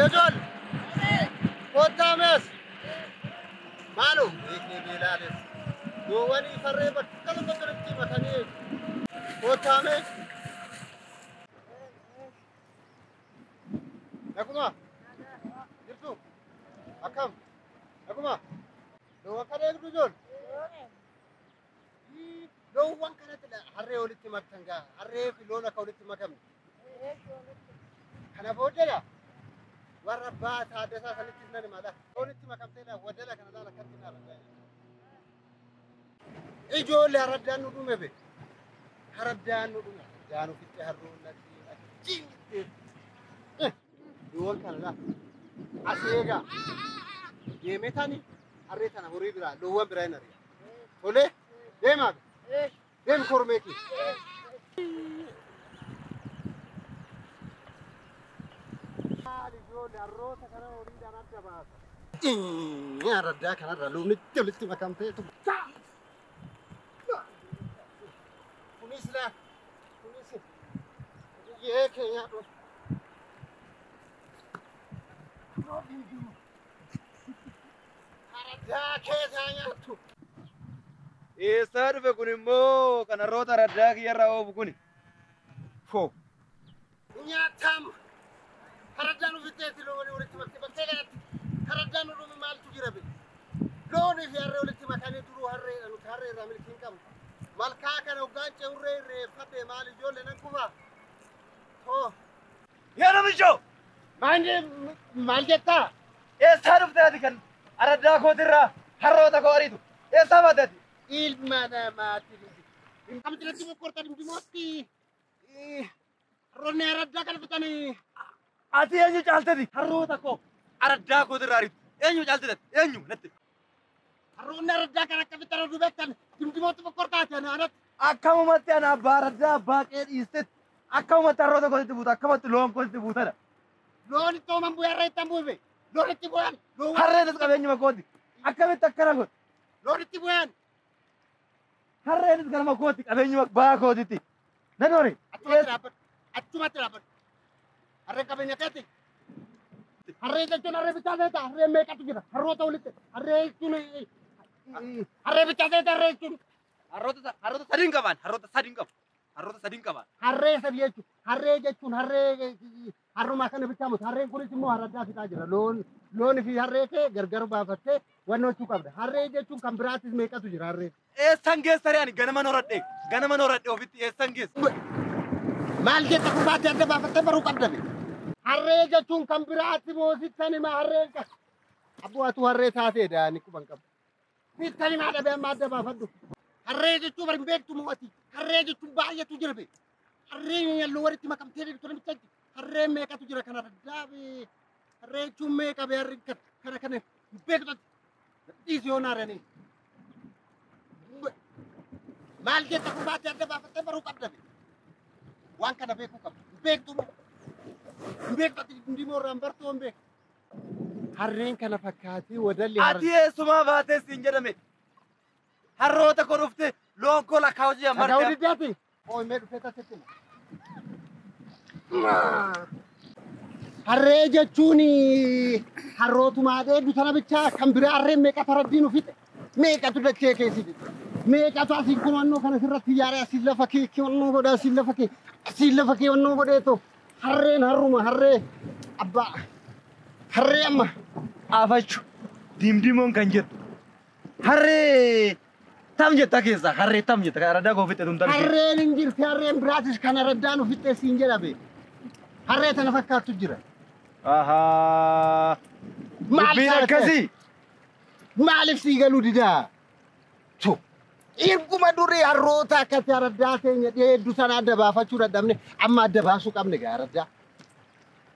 Ejol! Kottames! Maalum beeknee beelaanis loowwanii farree bakka lama walitti makanii kottames! Naguma! Jirtu? Akkam? Naguma! Loowwan kana eegdu ijool? Loowwan kanatti harree walitti maktan gaa harree fi loon akka walitti makamne. Kana booddedha. Warra abbaa Taaddasaa sanitti nan himata. Loonitti makamtee wadala kana laala akkatti dhaabata. Ijoollee haraddaan nu dhume be. Haraddaan nu dhume. Haraddaan ofitti harroon natti achitti. Loon kana laala. As eegaa. Deemee tani harree tana horii biraa loowwan biraa hin ari'a. Tolee deemaa be. Deemi kormee kee. Harroota kana horiidhaan adda baasa. Araddaa kanarra loonitti walitti makamteetu. Kunis laa kunis biyyee keenya dhufu. Araddaa keessaa nyaattu. Eessaa dhufe kun immoo kan harroota araddaa kiyyarraa oofu kuni? Foo. Nyaatam. Haraddaan ofitteetti loonii walitti maktee bakkee kanatti haraddaan nu dhume maaltu jira be? Loonii fi harree walitti makanii duruu harreedha nuti harree irraa milkii hin qabnu. Malkaa kana hoggaan ce'urree irreeffadhe maal ijoollee nan kufaa? Too. Yaa namichoo! Maal jettaa? Eessaa dhufte ati kan araddaa kootirraa harroota koo ariitu? Eessaa baate ati? Ilma namaati. Kamti natti mokkortan dimootti. Harroonni araddaa kana fixanii. Ati eenyu caalteti? Harroota koo araddaa kootirraa ariitu. Eenyu caalteti? Eenyu natti? Harroonni araddaa kana akka fixan oduu beektan dimdimootti mokkortaati ana anatti. Akkamumatti ana abbaa araddaa abbaa qe'ee dhiistetti akkamumatti harroota kootitti buuta akkamumatti loon kootitti buutadha. Loon itti ooman bu'ee harree ittiin buufe. Loon itti bu'an. Harreenis qabeenyuma kooti. Akkamitti akkana godhe? Loon itti bu'an. Harreenis galma kooti qabeenyuma baa kootitti. Nan hori. Achumatti dhaabbadhu. Achumatti dhaabbadhu. Harreen qabeenya keeti. Harree jechuun harree bichaa seeta. Harreen meeqatu jira? Harroota walitti. Harree jechuun harree bichaa seeta harree jechuun. Harroota sadiin qaban. Harroota sadiin qabu. Harroota sadiin qaban. Harree sadi jechuun harree jechuun harree harrumaa kana bichaa mutu. Harreen kunis immoo haraddaa fixaa jira. Loon fi harree kee gargar baafattee wannochuu qabda. Harree jechuun kan biraattis meeqatu jira harree. Eessan geessa ani ganama horadhe. Ganama horadhe ofitti eessan geessa. Maal jetta gurbaatti adda baafattee baruu qabda be. Harree jechuun kan biraatti moosittan hima harreen kan. Abbu'aatu harree taateedha ani quban qabu. Sittan himaa dhabee amma adda baafadhu. Harree jechuun bari hin beektu mo'ati. Harree jechuun baay'eetu jira be. Harreen yalluu walitti makamtee deemtu namicha harreen meeqatu jira kana raddaa be. Harree jechuun meeqa be harreen kana kana hin beektu. Dhiisi yoo naaranii. Maal jetta gurbaatti adda baafattee baruu qabda be. Waan kana beekuu qabda. Hin beektu moo? Hin beektu ati dimoo irraan bartuu hin beektu. Harreen kana fakkaatee wadalli harree. Ati eessumaa baatee siin jedhame. Harroota koo dhufte loon koo lakkaa hojii ammartee. Dhagaa diddaati. Ooyimee dhufee tasitti. Harree jechuun harrootumaa dheeddu sana bichaa kan biraa harreen meeqatu raddiin ufixe meeqatu dachee keessi meeqatu asiin kun wannoo kana sirratti ijaaree asiin lafa kee wannoo godhe asiin lafa kee asiin lafa kee wannoo godheetu harreen harruma harree abbaa harree amma. Afachu dimdimoon kan jettu harree tam jetta keessa harree tam jetta kan araddaa koo fixe tun tarsee. Harreen hin jirti harreen biraatis kan araddaan ufixe siin jedhame harree tana fakkaattu jira. Ahaa. Dubbiin akkasii. Maaliif sii galuu didaa? Erguma durii harroota akkasii araddaa keenya dheeddu sana adda baafachuu dadhabne amma adda baasuu qabne gaa araddaa.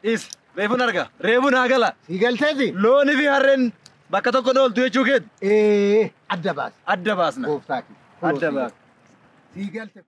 Dhiisi reefuun arga reefuun haa gala. Sii galteeti? Loonii fi harreen bakka tokko dhooltu jechuu keeti. Ee adda baasa. Adda baasna. Gooftaa kee. Adda baasa. Sii galte.